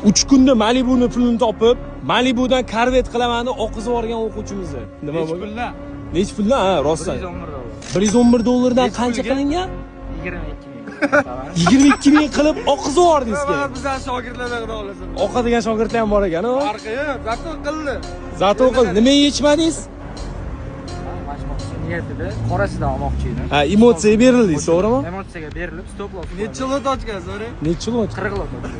3 kunda Malibuni pulini topib, Malibudan Corvette qilaman deb oqizib yuborgan o'quvchimizni. Nima Nechi bo'lgan? puldan? Nechi puldan? Ha, rostdan. 111 dollar. 111 dollardan Nechi qancha pulga? qilingan? 22 ming. 22 ming qilib oqizib yubordingiz. Mana bizani shogirdlardan, xudo xohlasa. Oqadigan shogirdlar ham bor ekan, u. Farqi yo'q, зато qildi. Зато qildi. Nimaga yechmadingiz? Mana niyatida qorasidan olmoqchi edim. Ha, emotsiyaga berildingiz, to'g'rimi? Emotsiyaga berilib, stop loss. Necha lot ochgan, so'rang? Necha lot? 40 lot ochgan.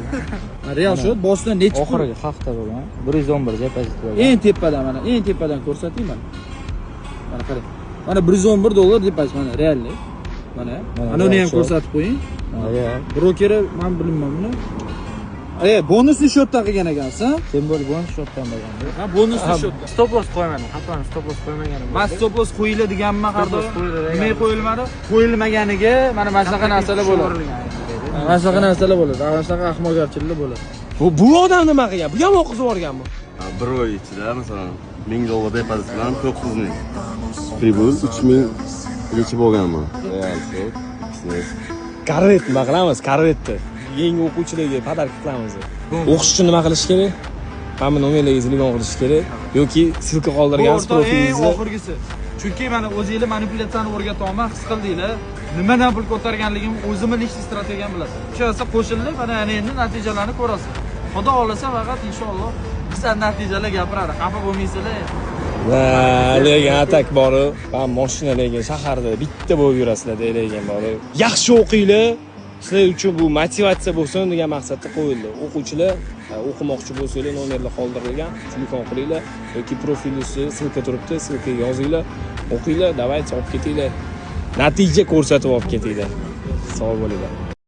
Real счёт boshidan nechi pul? Oxirgi hafta bo'lgan. 111 depozit bo'lgan. Eng tepadan, mana, eng tepadan ko'rsating mana. Mana qarang. Mana 111 dollar depozit, mana реальный. Mana. Mana Mana uni real ham счёт. ko'rsatib qo'ying. Real. Brokeri men bilmayman buni. Bonusli счёт dan qilgan ekansiz, ha? Sen bo'lib bonus счёт dan bo'lgan. Ha, bonusli счёт dan. Stop loss qo'ymadim. Xatoni stop loss qo'ymaganim. Man stop loss qo'yiladi deganman har Stop loss doim. qo'yiladi degan. Nimaga qo'yilmadi? Qo'yilmaganiga mana shunaqa narsalar bo'ladi. Mana shunaqa narsalar bo'ladi. Mana shunaqa ahmoqgarchiliklar bo'ladi. Bu odam nima qilgan? Bu ham oqizib yuborganmi? Ha, bir oy ichida, masalan, 1000 dollar depozit bilan 9000 прибыль, 3000 yechib olganman. Real счёт, XNS. Corvette nima qilamiz? Corvette yangi o'quvchilarga подарка qilamiz. O'qish uchun nima qilish kerak? Mana bu nomerlarga telefon qilish kerak yoki ссылка Bu qoldirgansiz o'rtoq eng profilingizda. oxirgisi. Chunki mana o'zinglar manipulyatsiyani o'rgatyapman, his qildinglar. Nimadan pul ko'targanligimni, o'zimni личный strategiyam bilasiz. O'sha narsa qo'shildi, mana endi natijalarni ko'rasiz. Xudo xohlasa, faqat inshaalloh bizlar natijalar gapiradi. Xafa bo'lmaysizlar. Va lekin а так boru, man mashina lekin shaharda bitta bo'lib yurasizlar, lekin boru. Yaxshi o'qinglar. Sizlar uchun bu motivatsiya bo'lsin degan maqsadda qo'yildi. O'quvchilar o'qimoqchi bo'lsanglar, nomerlar qoldirilgan, telefon qilinglar yoki profil ustida ссылка turibdi, ссылка ga yozinglar, o'qinglar, давайте olib ketinglar. Natija ko'rsatib olib ketinglar. Sog' bo'linglar.